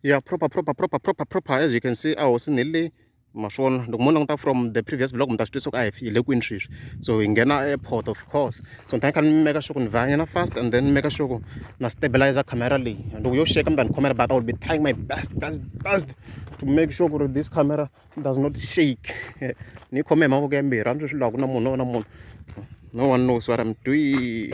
Yeah, proper, proper, proper, proper, proper. As you can see, a hosini hi leyi ma swi vona loko mo languta from the previous vlog mi ta swi twisisa ku a hi le kwini sweswi. So hi nghena airport, of course. So ni ta kha ni make sure ku ni vhanyana fast and then make sure ku na stabilizer camera leyi. Loko yo shake mi ta ni khomela, but I will be trying my best, best, best to make sure ku ri this camera does not shake. Ni yi khome hi mavoko ya mbirhi, a ni swi laha ku na munhu na munhu, no one knows what I'm doing.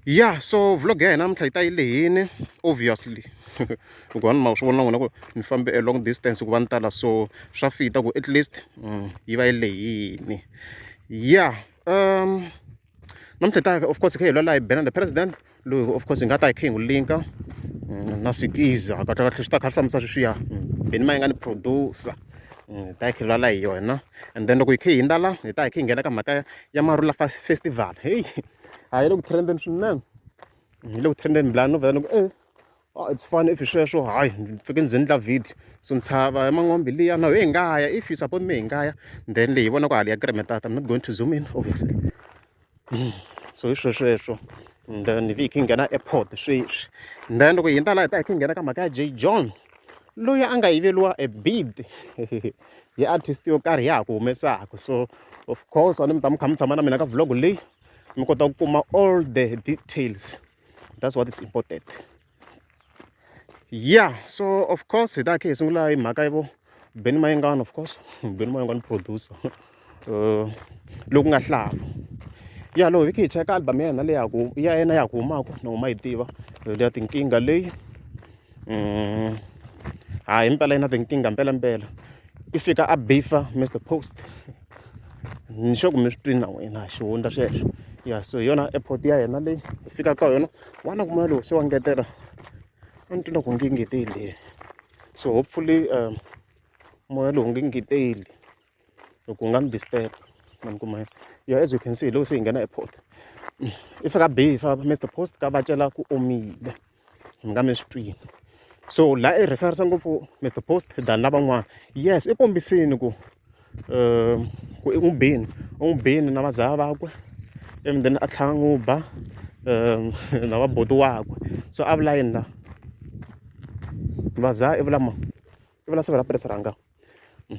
Yeah, so vlog ya hina namuntlha yi ta yi lehini, obviously, hikuva ni ma swi vona n'wina ku ni fambe a long distance ku va ni tala, so swa fita ku at least yi va yi lehini. Yeah, namuntlha hi ta, of course, hi kha hi lwa laha hi Benny the President, loyi of course hi nga ta hi kha hi n'wi linka na Sikiza. Kahle kahle swi ta kha swi fambisa sweswiya Benny Mayengani producer. Hi ta hi kha hi lwa la hi yona, and then loko hi kha hi hindza la, hi ta hi kha hi nghena ka mhaka ya Marula Festival. Hey, a yi le ku trendeni swinene, yi le ku trendeni bila no vhela ni ku oh, it's fun if sweswo. Hayi, ni fike ni ze ni endla video. So ntshava ya Man'wambi liya na hi nga ya, if you support me hi nga ya. Then leyi hi vona ku hali ya Kremetart. I'm not going to zoom in, obviously. So hi swo sweswo. Then hi vi hi kha hi nghena airport sweswi. Then loko hi hindza laha, hi ta hi kha hi nghena ka mhaka ya J John, loyi a nga yiveriwa a beat hi artist yo karhi ya ha ku humesaka. So of course a ni mi ta mi kha mi tshama na mina ka vlog leyi, mi kota ku kuma all the details. That's what is important. Yeah, so of course hi ta kha hi sungula hi mhaka ya vo Benny Mayengani. Of course, Benny Mayengani producer, loku nga hlavu ya loko hi kha hi cheka album ya yena leyi ku ya yena ya ku humaka na huma, yi tiva leya tinkingha leyi. Hayi, impela yi na tinkingha mpelampela. I fika a beefa Mr Post, ni sure ku mi swi twini na n'wina xihundla sweswo. Ya, so hi yona airport ya hina leyi hi fika ka yona. Wana ku moya lowu se wa ngetela, a ni twi na ku nge ngeteli. So hopefully moya lowu nge ngeteli loko wu nga ni disturb ma ni kuma. Yeah, as you can see, loko se hi nghena airport, i fika beefa Mr Post ka va cela ku omile, mi nga mi swi twini. So laha i referisa ngopfu Mr Post than lavan'wana. Yes, i kombisini ku ku i n'wi bini, u n'wi bini na vazala vakwe, and then a tlhela a n'wi ba na vabuti wakwe. So a vula yini la vazaha? I vula ma i vula siva ra Press Rhanga.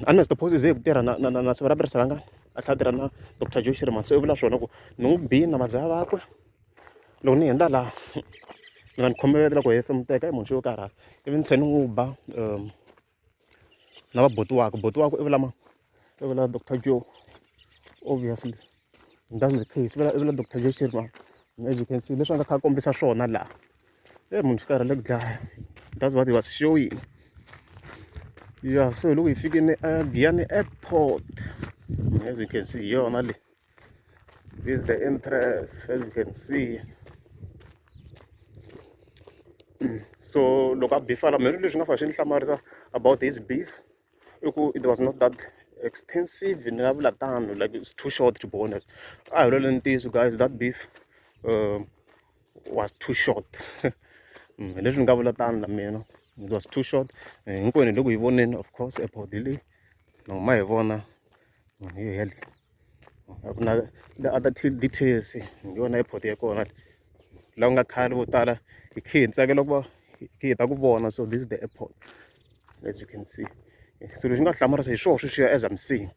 A ni Mr Post ze hi ku tirha na siva ra Press Rhanga, a tlhela a tirha na Dr Joe Shirimani. So i vula swona ku ni n'wi bini na vazala vakwe. Loko ni hundza laha, mina ni khomelela ku hefemuteka i munhu yo karhala, ivi ni tlhela ni n'wi ba na vabuti wakwe. Buti wakwe i vula ma i vula Dr Joe, obviously. That's the case, i vula Dr Joe Shirimani. As you can see, leswi a nga kha a kombisa swona laha, e munhu swi karhele ku dlaya. That's what he was showing. Yeah, so loko hi fikini a Giyani Airport, as you can see, hi yona leyi. This is the entrance, as you can see. So loko a beefa la, mina leswi nga fa swi ni hlamarisa about his beef i ku it was not that extensive, ni nga vula tano. Like, it's too short, to be honest. A hi loleni ntiyiso, guys, that beef was too short. Hi leswi ni nga vula tano na mina, it was too short. Hinkwenu hi loko hi voneni. Of course, airport hi leyi na huma hi vona hi heli, a ku na the other details. Hi yona airport ya kona laha ku nga khale vo tala hi khe hi tsakela ku va hi khe hi ta ku vona. So this is the airport, as you can see. So leswi nga hlamarisa hi swona sweswiya, as I'm saying,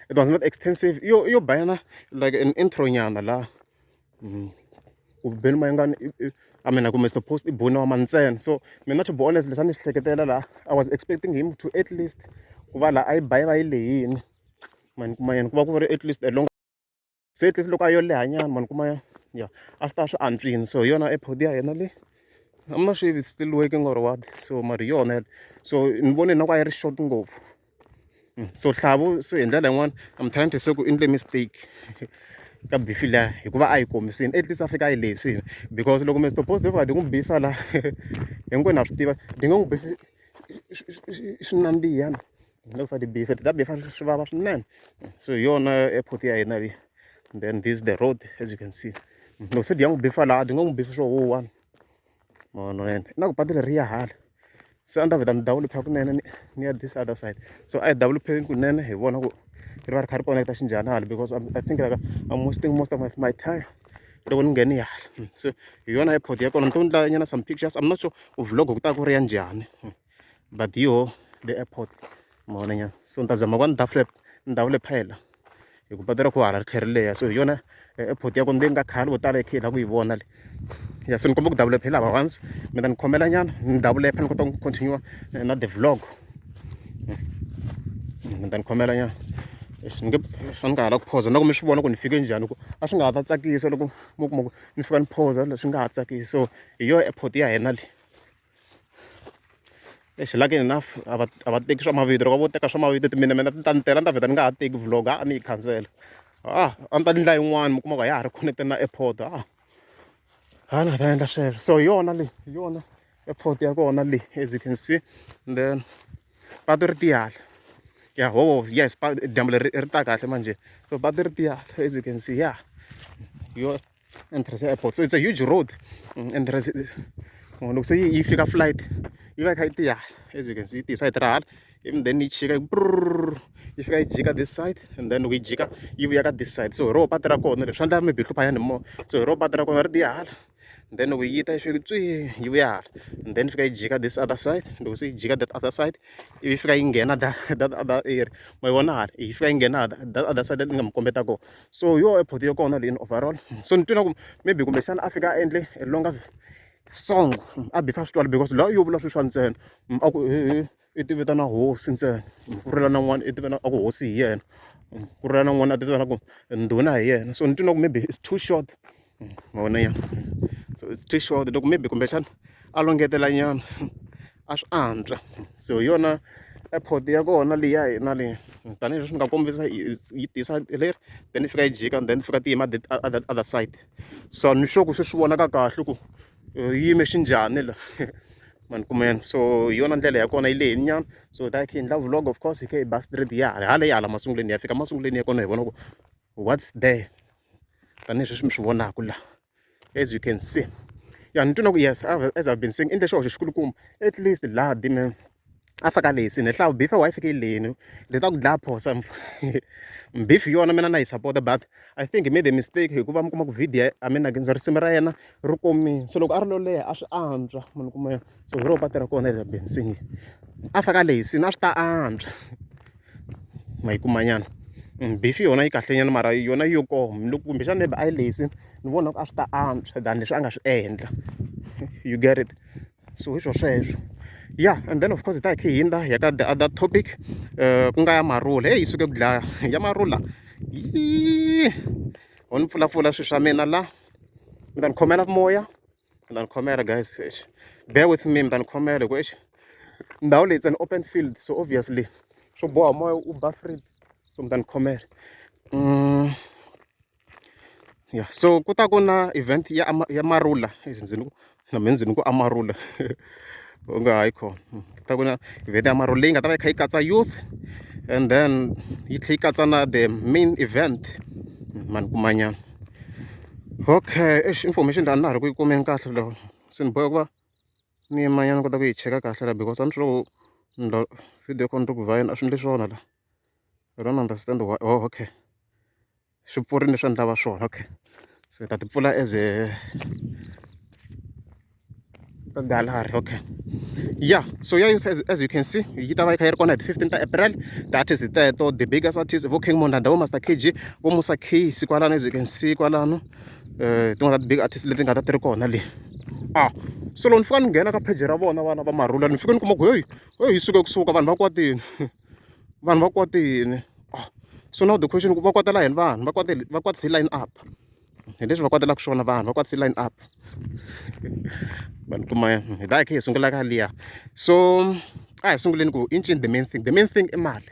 it was not extensive. Yo bayana like an intro nyana laha ku Benny Mayengani, I mean, ku Mr Post i boni wa ntsena. So mina, to be honest, leswi a ni swi hleketela laha, I was expecting him to at least ku va laha a yi ba yi va yi lehini mani kuma yena ku va ku ri at least a long. Se at least loko a yo leha nyana mani kuma ya a swi ta swi antswini. So hi yona airport ya hina leyi. I'm not sure if it's still working or what. So mara hi yona. So ni vone na ku a yi ri short ngopfu. So hlavu, so hi ndlela yin'wani I'm trying to say ku endle mistake ka beef liya hikuva a yi kombisini, at least a fika a yi lehisini, because loko Mr Post va di n'wi beefa la, hinkwenu ha swi tiva di nga n'wi beef swi nandziha loko fa ti-beef ti ta beefa swi vava swinene. So hi yona airport ya hina leyi. Then this is the road, as you can see. Loko se di ya n'wi beefa laha, di nga n'wi beef swo one no na ku patu leri ya hala, se a ni ta vheta ni develop kunene ni ya this other side. So a hi developeni kunene, hi vona ku ri va ri kha ri connecta xinjhani hala, because I think like I'm wasting most of my time. Loko ni nghene hala so hi yona airport ya kona ni to endla nyana some pictures. I'm not sure ku vlog ku ta ku ri ya njhani but hi yoho the airport ma vona nyana. So ni ta zama ku va ni ni develop-a hi la hi ku patu ra ku hala ri tlhela ri leha so hi yona airport ya kona leyi nga khale vo tala hi kha hi lava ku yi vona le. Ya se ni kombela ku develop hi lava once mi ta ni khomela nyana ni develop ni kota ku continue na the vlog. Mi ta ni khomela nyana ni nge a ni nga ha la ku phoza na ku mi swi vona ku ni fike njhani ku a swi nga ha ta tsakisa loko mo kuma ku ni fika ni phoza swi nga ha tsakisi so hi yona airport ya hina leyi. Eish lucky enough a va teki swa mavito loko vo teka swa mavito mina mina ti ta ni tela a ni ta vheta ni nga ha teki vlog a ni yi khansela a a ni ta endla yin'wani mi kuma ku a ya ha ri connected na airport a a ni nga ta endla sweswo so hi yona leyi hi yona airport ya kona leyi as you can see and then patu ri tiyala ya ho yes dyambu leri ri ta kahle manjhe so patu ri tiyala as you can see ya yo entrance ya airport so it's a huge road entrance loko se yi fika flight yi va yi kha yi tiyala as you can see yi tisa side ra hala ivi then yi chika yi yi fika yi jika this side and then loko yi jika yi vuya ka this side so hi roho patu ra kona leswi endla maybe hlupha nyana hi moya so hi roho patu ra kona ri tiya hala then loko yi ta yi fika tswi yi vuya hala and then yi fika yi jika this other side loko se yi jika that other side ivi yi fika yi nghena that other area ma yi vona hala yi fika yi nghena that other side ni nga mi kombeta kona so yo airport ya kona leyi in overall so ni twi na ku maybe kumbexana a fika a endle a longer song a bifa swi twala because laha yo vula sweswiya ntsena a ku i ti vitana hosi ntsena ku rila na n'wana i ti vitana a ku hosi hi yena ku rila na n'wana a ti vitana ku ndhuna hi yena so ni twi na ku maybe it's too short ma vona ya so it's too short loko maybe kumbexana a lo ngetela nyana a swi antswa so hi yona airport ya kona leyi ya hina leyi tanihileswi ni nga kombisa yi tisa leri then yi fika yi jika then yi fika ti yima that other side so ni sure ku se swi vonaka kahle ku yi yime xinjhani la ma ni kuma so hi yona ndlela ya kona yi lehile nyana so hi ta kha hi endla vlog of course hi kha hi ba straight ya hala ya hala masungulweni ya fika masungulweni ya kona hi vona ku what's there tanihileswi mi swi vonaka la as you can see ya ni twa na ku yes as I've been saying i endle xihoxo xikulukumba at least laha dime a faka lehisi ni hlawu beef wa yi fike yi lehini ni ta ku dlaya phosa beef yona mina na yi support but I think he made a mistake hikuva mi kuma ku video I mean risimu ra yena ri komile so loko a ri lo leha a swi antswa munhu kuma so hi rona patu ra kona as I've been saying a faka lehisini a swi ta antswa ma yi kuma nyana beef yona yi kahle nyana mara yona yo koma loko kumbexana maybe a yi lehisini ni vona ku a swi ta antswa than leswi a nga swi endla you get it so hi swo sweswo yeah and then of course hi ta hi kha hi hundza hi ya ka the other topic ku nga ya marula heyi yi suke ku dlaya ya marula ho ni pfulapfula swilo swa mina la mi ta ni khomela moya mi ta ni khomela guys bear with me mi ta ni khomela hi ku eish ndhawu leyi it's an open field so obviously swo boha moya u ba free so mi ta ni khomela ya so ku ta ku na event ya ya marula ndzi ni ku na mina ndzi ni ku amarula u nga hayi khona ku ta ku na event ya marula leyi nga ta va yi kha yi katsa youth and then yi tlhela yi katsa na the main event ma ni kuma nyana okay eish information leyi a na ha ri ku yi kumeni kahle loko se ni boheka ku va ni yima nyana ni kota ku yi cheka kahle la because a ni swi loko video ya kona ni ri ku vhayeni a swi endli swona la I don't understand why oh okay swi pfurile leswi a ni lava swona okay so hi ta ti pfula as a gallery okay yeah so yeah as you can see yi ta va yi kha yi ri kona hi ti 15 ta April ti-artist teto the biggest artist vo King Mondanda vo Master K_G vo Musa Case kwalano as you can see kwalano tin'wana ta ti-big artist leti nga ta ti ri kona le ah so loko ni fika ni nghena ka page ra vona vana va Marula ni fike ni kuma ku heyi heyi yi suke kusuka vanhu va kwatile vanhu va kwatile ah so now the question ku va kwatela yini vanhu va kwatele va kwatise line up hi leswi va kwatelaka swona vanhu va kwatise line up vanhu kuma hi ta hi kha hi sungula ka liya so a hi sunguleni ku i ncini the main thing the main thing i mali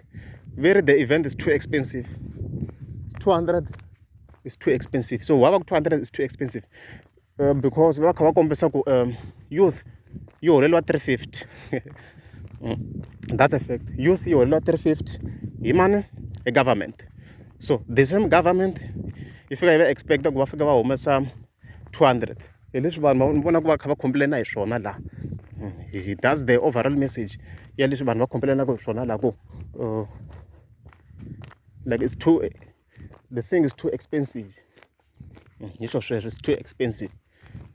very the event is too expensive 200 is too expensive so why va ku 200 is too expensive because va kha va kombisa ku youth yi holeriwa 350 that's a fact youth yi holeriwa 350 hi mani hi government so the same government yi fika yi va expect ku va fika va humesa 200 hi leswi vanhu ni vona ku va kha va complain hi swona laha that's the overall message ya leswi vanhu va complain-aka hi swona laha ku like it's too the thing is too expensive. Hi swo sweswo, it's too expensive.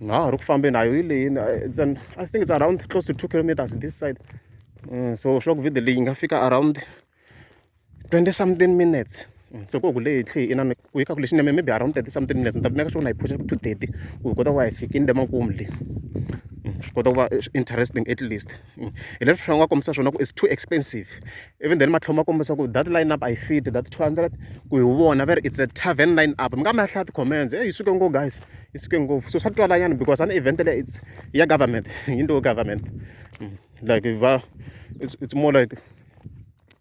Na ha ri ku fambeni a yi lehini, it's an, I think it's around close to 2 kilometers this side. So swa ku video leyi yi nga fika around 20 something minutes. So ku leyi tlhe inani ku yi ka ku lexi maybe around 30 something minutes. Ni ta make sure na yi phusha to 30 ku hi kota ku va hi fikini le makumu le. Swi kota ku va interesting at least. Hi leswi swi nga kombisa swona ku it's too expensive. Even then matlhelo ma kombisa ku that line up a yi fit that 200 ku hi vona va ri it's a tavern line up. Mi nga ma hlaya ti-comments, hey, yi suke ngopfu guys, yi suke ngopfu. So swa twala nyana because ani event leyi it's ya government, yi endliwe government. Like va it's more like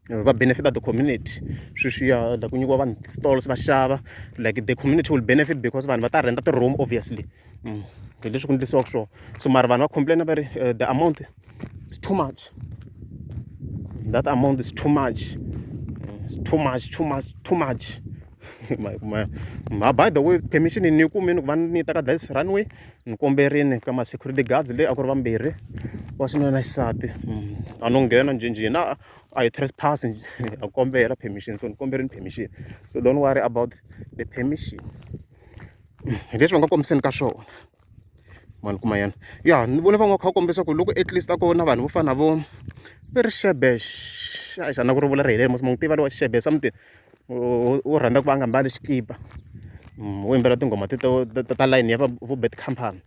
va benefit the community sweswiya, like ku nyikiwa vanhu ti-stalls va xava. Like the community will benefit because vanhu va ta rent ti-room obviously. Hi leswi ku endlisiwaka swona. So mara vanhu va complain va ri the amount is too much, that amount is too much. It's too much, too much, too much. Ma by the way, permission ni yi kumini ku va ni ta ka this runway. Ni komberini ka ma security guards leyi a ku ri vambirhi wa xinuna na xisati. A no nghena njhenjhe na a hi trespass, a kombela permission. So ni komberini permission, so don't worry about the permission. Hi leswi va nga kombiseni ka swona mani kuma yena ya ni vone van'wana kha va kombisa ku loko at least a ko na vanhu vo fana na vo ve ri Xebe xana ku ri vula ri heleni mos ma n'wi tiva lowa Xebe something wo rhandza ku va a nga mbali xikipa, wo yimbela tinghoma teto ta line ya va vo Bad Company.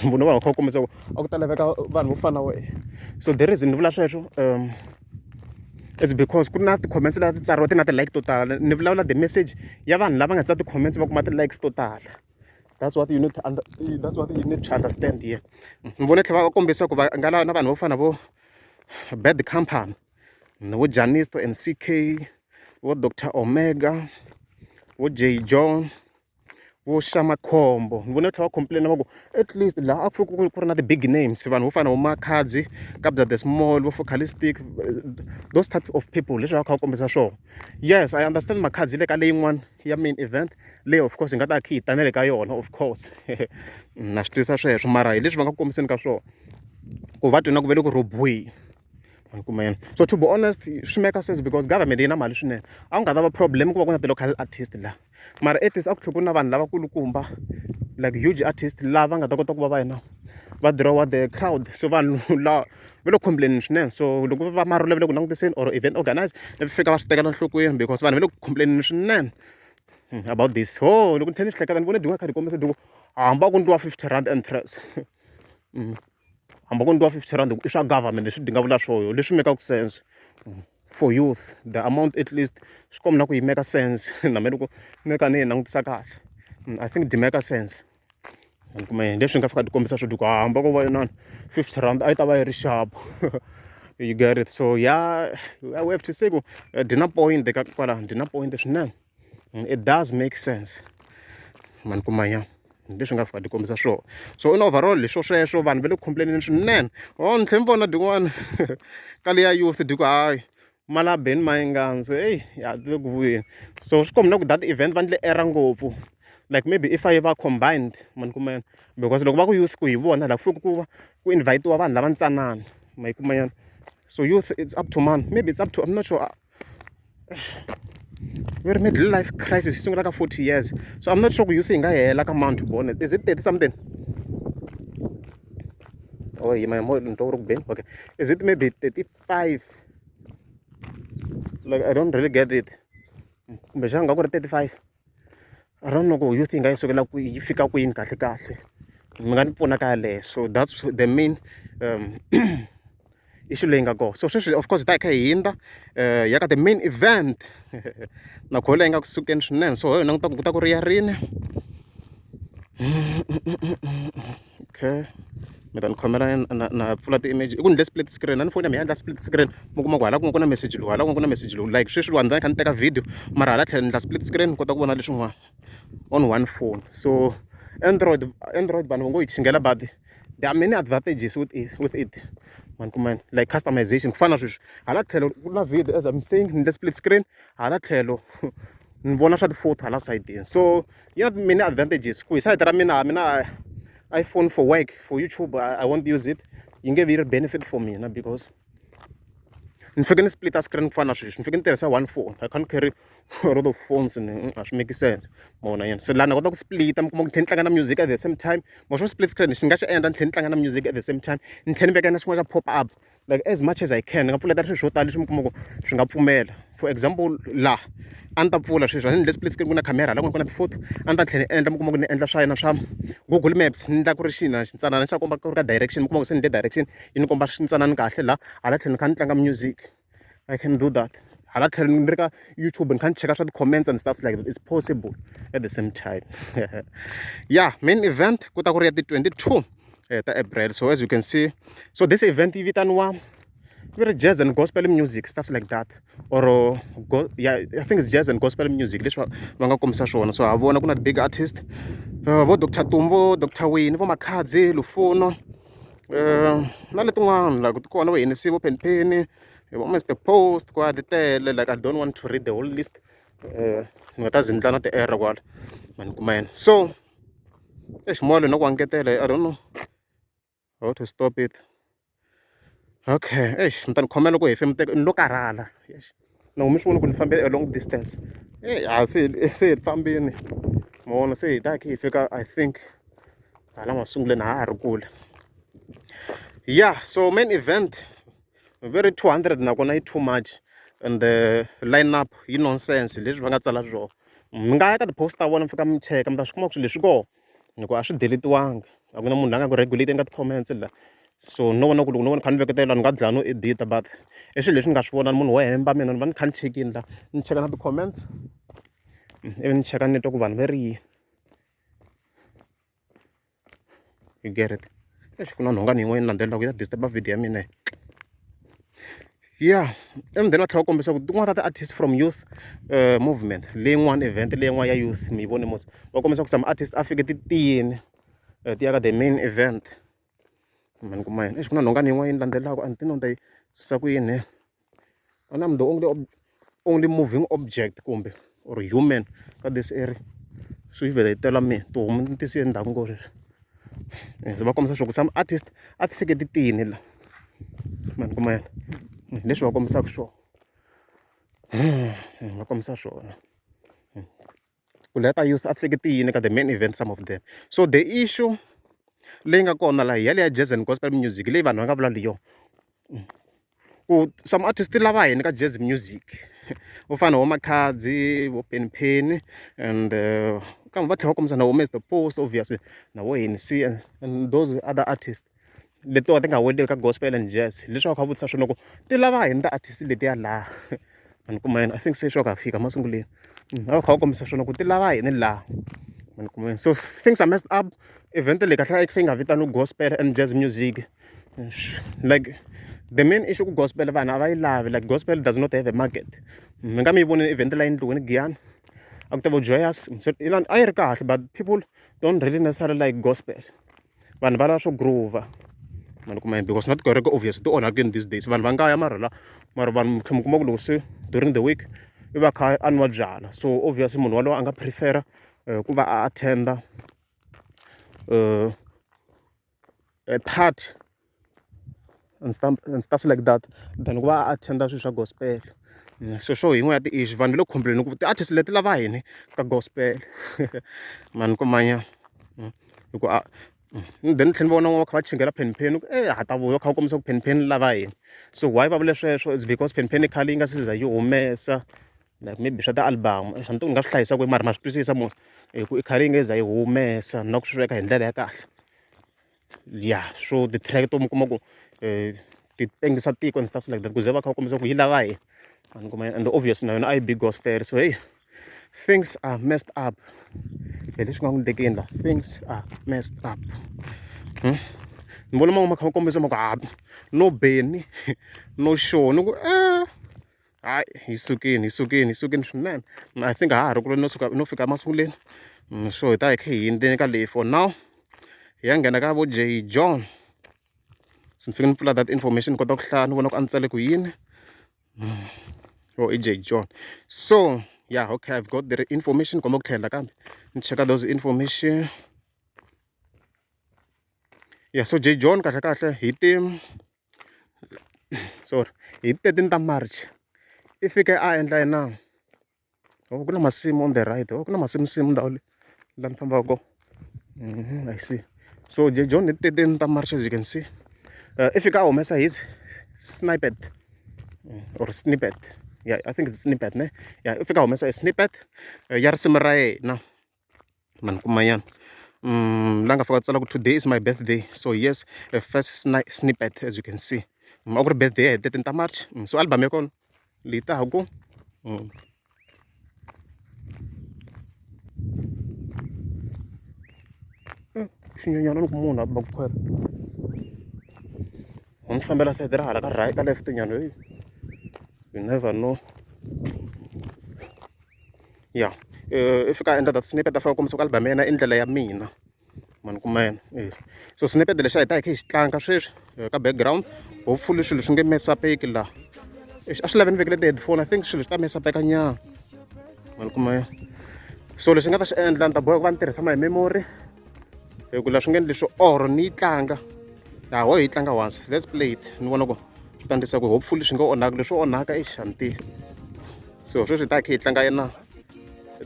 Vona vanhu va kha va kombisa ku a ku ta laveka vanhu vo fana na wehe. So the reason ni vula sweswo, it's because ku na ti-comments leti tsariwa ti na ti-like to tala. Ni vulavula the message ya vanhu lava nga tsala ti-comments va kuma ti-likes to tala. That's what you need to understand here. Ni vone tlhela va kombisa ku va nga lava na vanhu vo fana vo Bad Company, vo Janisto and CK, vo Dr Omega, vo J John, vo Xamakhombo. Ni vone tlhela va complain va ku at least laha a ku fike ku ri na ti-big names, vanhu vo fana na vo Makhadzi, Kabza De Small, vo Focalistic, those types of people, leswi va kha va kombisa swona. Yes, I understand Makhadzi le ka leyin'wana ya main event leyi, of course hi nga ta kha hi tanele ka yona, of course na swi twisisa sweswo. Mara hi leswi va nga ku kombiseni ka swona ku va twi na ku ve le ku rhobiweni kuma yena. So to be honest, swi make sense because government yi na mali swinene. A ku nga ta va problem ku va ku na ti-local artist laha, mara at least a ku tlhela ku na vanhu lavakulukumba, like huge artist lava nga ta kota ku va va yena va draw the crowd. So vanhu lava va le complain swinene. So loko va Marula va le ku langutiseni or event organize va fika va swi tekela enhlokweni because vanhu va le ku complain swinene about this. Oh, loko ni tlhela ni swi hleketa, ni vone din'wana kha ni kombisa diko hambi a ku ndliwa R50 entrance, hambi ku ndliwa R50 i swa government. Leswi di nga vula swoho leswi make sense for youth, the amount at least swi komba na ku yi make sense. Na me loko ni ka ni yi langutisa kahle, I think di make sense kumbe leswi nga fika di kombisa swo ku hamba ko va inani R50 a yi ta va yi ri xapu. You get it? So yeah, we have to say ku di na point ka kwalaho, di na point swinene. It does make sense mani kuma ya leswi nga fika di kombisa swona. So in overall, leswo sweswo vanhu va le ku complaineni swinene. Oh, ni tlhela ni vona din'wana ka leya youth di ku hayi mala Benny Mayengani. So hey, ya ti le ku vuyeni. So swi komba na ku that event va ndle error ngopfu, like maybe if a yi va combined mani kuma because loko va ku youth ku hi vona la ku fike ku va ku invite-iwa vanhu lava ntsanana ma yi kuma yana. So youth, it's up to man, maybe it's up to, I'm not sure, ve ri middle life crisis yi sungula ka 40 years, so I'm not sure ku youth yi nga hela ka man. To be honest, is it 30 something? Oh, yima mo ni twa ku ri ku beni. Okay, is it maybe 35? Like, I don't really get it. Kumbexana nga ku ri 35. I don't know ku youth yi nga yi sukela kwihi yi fika kwini kahle kahle. Mi nga ni pfuna ka yaleyo. So that's the main issue leyi nga kona. So sweswi of course hi ta hi kha hi hundza ya ka the main event na kho leyi nga kusukeni swinene. So hi languta ku ta ku ri ya rini. Okay, mi ta ni khomela na pfula ti-image i ku ni ndle split screen a ni foni ya mina endla split screen. Mi kuma ku hala kun'we ku na message lowu, hala kun'we ku na message lowu. Like sweswi loko ni kha ni teka video, mara hala tlhelo ni endla split screen ni kota ku vona leswin'wana on one phone. So Android vanhu va ngo yi chingela, but there are many advantages with it man kuma like customization. Ku fana na sweswi hala tlhelo ku na video, as I'm saying, ni endle split screen, hala tlhelo ni vona swa ti-photo hala sayitini. So yi na many advantages ku hi sayiti ra mina. Mina iPhone for work, for YouTube, I won't use it. Yi nge vi yi ri benefit for mina because Ni fike ni split-a screen ku fana na sweswi ni fike ni tirhisa one phone I can't carry a lot of phones ni a swi make sense ma vona yena se laha na kota ku split-a mi kuma ku ni tlhela ni tlanga na music at the same time ma swo split screen xi nga xi endla ni tlhela ni tlanga na music at the same time ni tlhela ni veka na xin'wana xa pop up like as much as I can ni nga pfuleta swilo swo tala leswi mi kuma ku swi nga pfumela for example laha a ni ta pfula sweswi a ni endle split screen ku na camera la ku na ti-photo a ni ta tlhela ni endla mi kuma ku ni endla swa yena swa Google Maps ni endla ku ri xina xintsanana xa komba ku ri ka direction mi kuma ku se ni endle direction yi ni komba xintsanana kahle la hala tlhelo ni kha ni tlanga music I can do that hala tlhelo ni ri ka YouTube ni kha ni cheka swa ti-comments and stuff like that it's possible at the same time yeah main event ku ta ku ri ya ti-22 ta April so as you can see so this event yi vitaniwa vi ri jazz and gospel music stuff like that or go, yeah, I think it's jazz and gospel music leswi va nga kombisa swona so ha vona ku na big artist vo Dr Tumbo Dr Winnie vo Makhadzi Lufuno na letin'wana like ti kona vo Hennessy vo Penny vo Mr Post kwa ti tele like I don't want to read the whole list ni nga ta ze ni ndla na ti-error kwala ma ni kuma yena so exi moya lowu na ku angetela I don't know how to stop it okay eish mi ta ni khomela loko hefemuteka ni lo karhala eish na mi swi vona ku ni fambe a long distance ey a se se hi fambini ma vona se hi ta khe hi fika I think hala masunguleni ha ha ri kule yeah so main event very 200 nakona yi too much and the line up yi nonsense leswi va nga tsala swona mi nga ya ka ti-post ta vona mi fika mi cheka mi ta swi kuma ku swilo leswi kona hikuva a swi delete-iwanga a ku na munhu la nga ku regulate ka ti-comments la so no vona ku loko no vona ni kha ni veketela ni nga dlaya no edit-a but i swilo leswi ni nga swi vona munhu wo hemba mina ni va ni kha ni chekini la ni cheka na ti-comments ivi ni cheka ni twa ku vanhu va ri yini you get it exi ku na nhongani yin'wana yi landzelelaka yi ta disturb video ya mina yeah and then va tlhela va kombisa ku tin'wana ta ti-artist from youth movement leyin'wana event leyin'wana ya youth mi yi vone mos va kombisa ku some artist a fike ti tiyini ti ya ka the main event mani kuma yini exi ku na nhongani yin'wana yi ni landzelelaka a ni tivi no ni ta yi susa ku yini and I'm the only moving object kumbe or human ka this area so yi vhela yi tela mina tihomu ni ti siye ndzhaku ngo sweswi se va kombisa swa ku some artist a ti fike ti tiyini la mani kuma yena leswi va kombisaka swona va kombisa swona ku leta youth a ti fike ti yini ka the main event some of them so the issue leyi nga kona laha hi yaleya jazz and gospel music leyi vanhu va nga vula leyo ku some artist ti lava yini ka jazz music vo fana vo Makhadzi vo Penny Penny and kambe va tlhela va kombisa na vo Mr Post obviously na vo Hennessy and those other artists letiwa ti nga weliki ka gospel and jazz leswi va kha va vutisa swona ku ti lava yini ti-artist letiya laha a ni kuma yini I think se swa ka fika masunguleni a va kha va kombisa swona ku ti lava yini laha a ni kuma yini so things are messed up event leyi kahle yi nga vitaniwi gospel and jazz music like the main issue ku gospel vanhu a va yi lavi like gospel does not have a market mi nga mi yi vonile event la endliweni Giyani a ku ta vo Joyous a yi ri kahle but people don't really necessarily like gospel vanhu va lava swo groove mani kuma yini because na tikereke obvious ti onhakini these days vanhu va nga ya mara la mara vanhu mi tlhela mi kuma ku loko se during the week i va kha a nwa byala so obviously munhu walowo a nga prefer ku va a attend-a a party and stuff and stuff like that than ku va a attend-a swilo swa gospel sweswo hi yin'wana ya ti-issue vanhu va le ku complain ku ti-artist leti lava yini ka gospel mani kumanya hi ku a then ni tlhela ni vona va kha va chingela Penny Penny ku e ha ta vuya va kha va kombisa ku Penny Penny lava yini so why va vule sweswo it's because Penny Penny khale yi nga se za yi humesa like maybe swa ti-album a ni tivi ni nga swi hlayisa kwihi mara ma swi twisisa mos hi ku i khale yi nge za yi humesa na ku swi veka hi ndlela ya kahle ya swo ti-track to mi kuma ku ti tengisa tiko and stuff like that ku ze va kha va kombisa ku yi lava yini a ni kuma and obvious na yona a yi bi gospel so hey things are messed up hi leswi nga ku ndlekeni la things are messed up hmm? Ni vona man'we ma kha ma kombisa ma ku ha no Benny no Shoni ku hayi yi sukile yi sukile yi sukile swinene I think a ha ha ri kule no suka no fika emasunguleni so hi ta hi kha hi hundzeni ka leyi for now hi ya nghena ka vo J John se ni fike ni pfula that information ni kota ku hlaya ni vona ku a ni tsale ku yini oh i J John so yeah okay I've got the information komba ku tlhela kambe ni cheka those information yeah so J John kahle kahle hi ti sorry hi 13 ta March i fike a endla yena oh ku na masimu on the right oh ku na masimusimu ndhawu leyi la ni fambaka kona I see so J John hi 13 ta March as you can see i fika a humesa his snippet or snippet yeah I think it's snippet ne yeah i fika a humesa a snippet ya risimu ra yena ma ni kuma nyana la nga fika tsala ku today is my birthday so yes a first snippet as you can see a ku ri birthday ya hi 13 ta March so album ya kona leyi taku xinyenyana ni ku munhu a ba ku khwela u ni fambela sayiti ra hala ka right ka left nyana heyi you never know ya i fika a endla that snippet a fika a kombisa ku album ya yena i ndlela ya mina ma ni kuma yena e so snippet lexi a hi ta hi kha hi xi tlanga sweswi ka background hopefully swilo swi nge mesapeki laha a swi lavi ni vekele ti-headphone I think swilo swi ta mesapeka nyana ma ni kuma yena so lexi nga ta xi endla ni ta boheka ku va ni tirhisa my memory hi ku la swi nge ni leswi or ni yi tlanga ya ho hi yi tlanga once let's play it ni vona ku swi ta ndlisa ku hopefully swi nga onhaki leswo onhaka eish a ni tivi so sweswi hi ta hi kha hi tlanga yena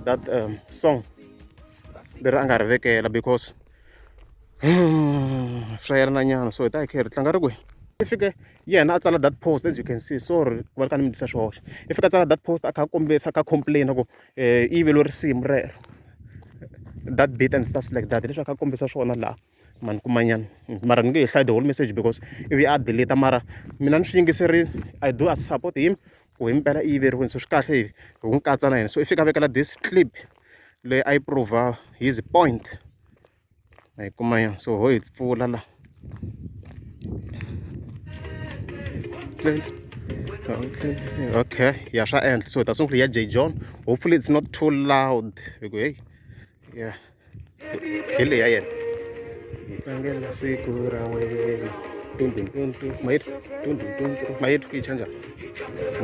that song leri a nga ri vekela because swa yelana nyana so hi ta hi kha hi ri tlanga ri kwihi i fike yena a tsala that post as you can see sorry ku va ni kha ni mi dyisa swihoxo i fika a tsala that post a kha a kombisa a kha a complain ku i yiveriwe risimu rero that beat and stuff like that leswi a kha a kombisa swona laha ma ni kuma nyana mara ni nge he hlayi the whole message because ivi a delete mara mina ni swi yingiserile I do support him ku himpela i yiveriwile so swi kahle hi n'wi katsa na yena so i fika a vekela this clip leyi a yi prove his point a yi kuma ya so ho hi pfula la okay ya swa endla so hi ta sungula ya J John hopefully it's not too loud hi ku hey yeah hi leyi ya yena hi tlangela siku ra wena mayitwa mayitwa yi chanja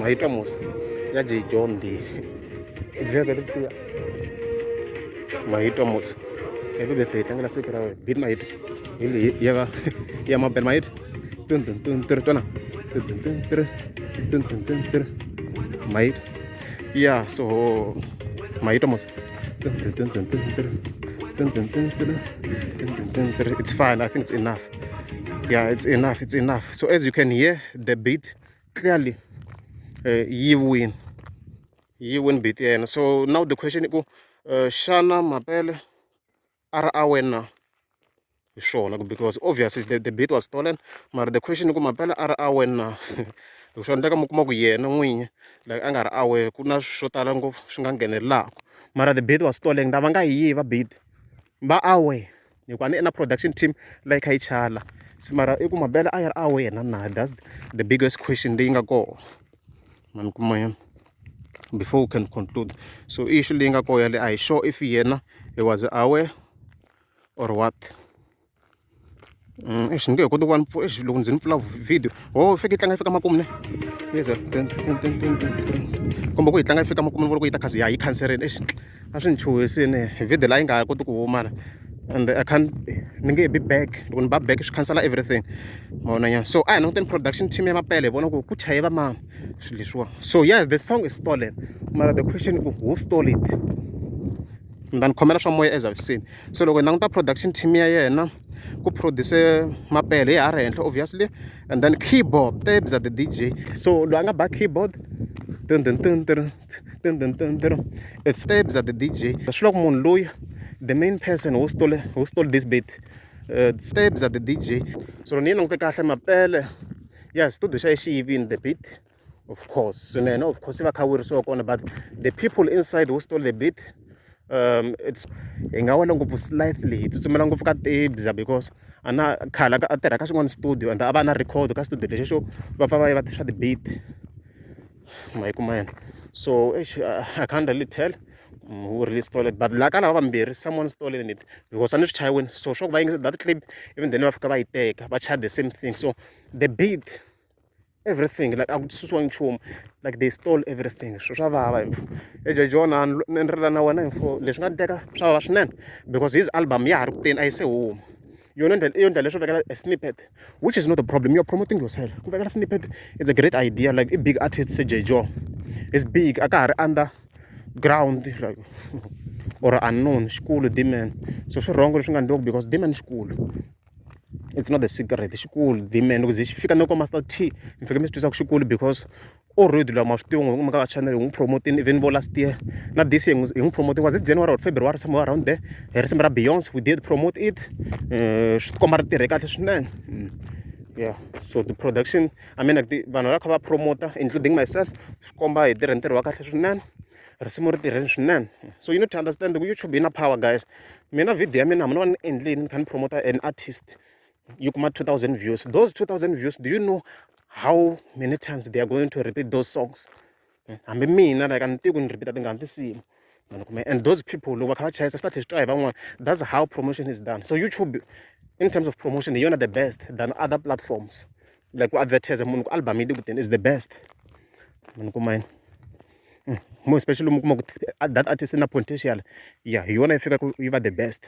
mayitwa musa ya J John leyi it's very very clear mayitwa musa happy birthday tlangela siku ra wena beat mayitwa hi leyi ya va ya mabele mayitwa tun tun tun tun tona tun tun tun tun tun tun tun tun mayitwa yeah so mayitwa musa it's fine I think it's enough yeah it's enough it's enough so as you can hear the beat clearly yi win yi win beat ya yena so now the question i ku xana mapele a ri aware na hi swona because obviously the beat was stolen mara the question i ku mapele a ri aware na hi swa endleka mi kuma ku yena n'winyi like a nga ri aware ku na swo tala ngopfu swi nga nghenelelaka mara the beat was stolen lava nga yi yiva beat va aware hi ku a ni na production team leyi kha yi chala se mara i ku mabele a ya ri aware na na that's the biggest question leyi nga kona ma ni kuma yona before we can conclude so issue leyi nga kona yale a hi sure if yena he was aware or what Eish ni nge he koti ku va ni eish loko ndzi ni pfula video ho fike yi tlanga yi fika makumu ne yes komba ku yi tlanga yi fika makumu ni vona ku yi ta khazi ya yi khanserile eish a swi ni chuhisini video la yi nga ha koti ku huma la and I can't ni nge bi back loko ni ba back swi khansela everything ma vona nyana so a hi languteni production team ya Mapele hi vona ku ku chaye va mani swilo leswiwa so yes the song is stolen mara the question ku who stole it ni ta ni khomela swa moya as I've seen so loko hi languta production team ya yena ku produce Mapele hi ha ri henhla obviously and then keyboard Tebza the DJ so loyi a nga ba keyboard dun dun dun dun dun dun dun dun it's Tebza the DJ swi vula ku munhu loyi the main person who stole this beat Tebza the DJ so ni yi langute kahle Mapele ya studio xa xi yivini the beat of course swinene of course va kha wurisiwa kona but the people inside who stole the beat it's hi nga wela ngopfu slightly hi tsutsumela ngopfu ka Tebza because a na khale a tirha ka xin'wana studio and a va na record ka studio lexi xo va pfa va yiva swa ti-beat ma yi kuma yena so eish I can't really tell who really stole it but la ka lava vambirhi someone stole it because a ni swi chayiwini so swa ku va yingisa that clip even then va fika va yi teka va chaya the same thing so the beat everything like a ku susiwa nchumu like they stole everything swilo swa vava hi AJ John a ni rila na wena hi leswi nga teka swa vava swinene because his album ya ha ri ku teni a yi se huma. Yona ndlela i yo ndlela leswo vekela a snippet which is not a problem you are promoting yourself ku vekela snippet it's a great idea like i big artist se Jay Joe is big a ka ha ri under ground like or unknown xikulu D-Man so swi wrong leswi nga endliwa because D-Man xikulu it's not a secret xikulu D-Man loko ze xi fika na ko Master T mi fike mi swi twisa ku xikulu because already laha ma swi tiva n'wi ka channel hi n'wi promote-ini even vo last year na this year hi n'wi promote was it January or February somewhere around there hi risimu ra Beyonce we did promote it swi tikomba ri tirhe kahle swinene yeah so the production I mean like vanhu va kha va promote including myself swi komba hi tirhe ntirho wa kahle swinene risimu ri tirheni swinene so you need to understand ku YouTube yi na power guys mina video ya mina hambi no va ni endlini ni kha ni promote an artist yi kuma 2000 views those 2000 views do you know how many times they are going to repeat those songs hambi mina like a ni tivi ku ni repeat tingani tinsimu and those people loko va kha va chayisa swi ta tlhela swi twa hi van'wana that's how promotion is done so YouTube in terms of promotion hi yona the best than other platforms like ku advertise munhu ku album yi le ku teni is the best munhu kuma yini more especially mi kuma ku that artist na potential ya hi yona yi fika ku yi va the best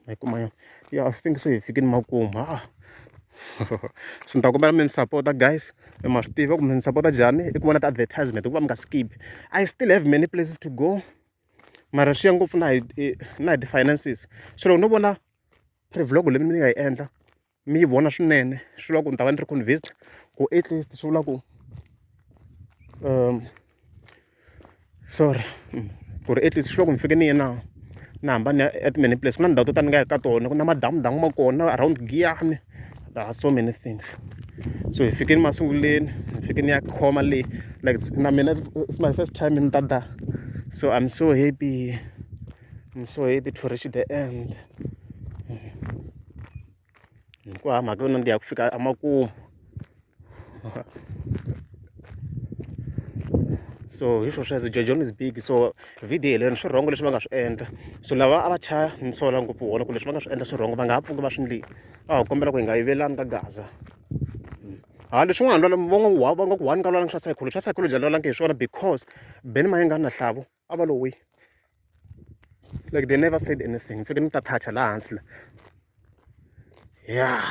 ma yi kuma yona ya I think se hi fikini makumu ha se ni ta kombela mi ni sapota guys ma swi tiva ku mi ni sapota njhani i ku vona ti-advertisement ku va mi nga skip I still have many places to go mara swi ya ngopfu na hi na hi ti-finances so loko no vona pre-vlog leyi ni nga yi endla mi yi vona swinene swi vula ku ni ta va ni ri convinced ku at least swi vula ku sorry ku ri at least swi vula ku ni fike ni ye na na hamba ni ya at many place ku na ndhawu to tala ni nga ya ka tona ku na madamudamu ma kona around Giyani there are so many things so hi fikini masunguleni ni fike ni ya khoma le like na mina it's my first time ni ta da so I'm so happy I'm so happy to reach the end ku hava mhaka yo nandziha ku fika emakumu so hi swo sweswo Jojon is big so video leri swi wrong leswi va nga swi endla so lava a va chaya ni sola ngopfu vona ku leswi va nga swi endla swi wrong va nga ha pfuki va swi ndlile a ho kombela ku hi nga yivelani ka Gaza ha leswin'wana va va nga ku one ka lwalanga swa psychology swa psychology a lwalangi hi swona because Benny Mayengani na Hlavo a va lo wi like they never said anything ni fike ni ta touch laha hansi la ya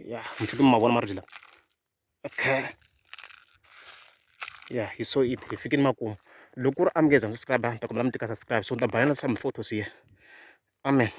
ya mi fike mi ma vona maribye lawa okay yeah you saw it hi fikini makumu loko ku ri a mi nge za mi subscribe ni ta kombela mi tika subscribe so ni ta bayana some photos here amen.